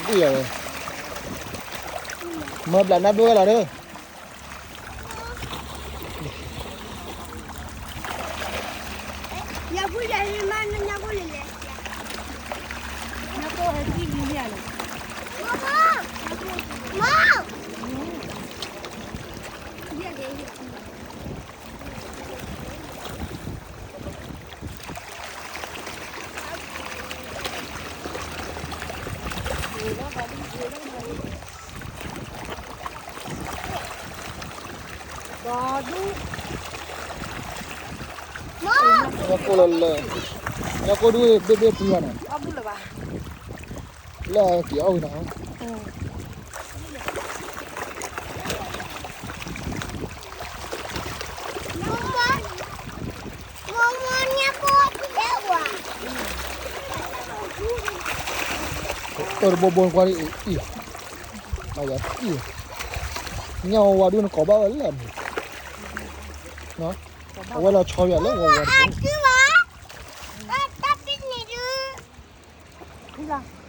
အံၤဝဲ, မၢဘျးနၢ်ဘၢဝဲလီၤဒီး, ညါကိၣ်လၢ, ညါကိၣ်ဒုးဘ့ၣ်ဘ့ၣ်ပှံၤဂၤန့ၣ်, လၢက့ၤအီၣ်ဝံၤနၤ, တၢ်တဘိဘိကွၢ်အံၤ, အံၤ, ညၣ်ဝါဒုးနကိးဘၣ်ဝဲလၢမုၢ်, အဝဲလီၤဆီယၤလၢဝါဝါတဘိ, ဖုလီၤ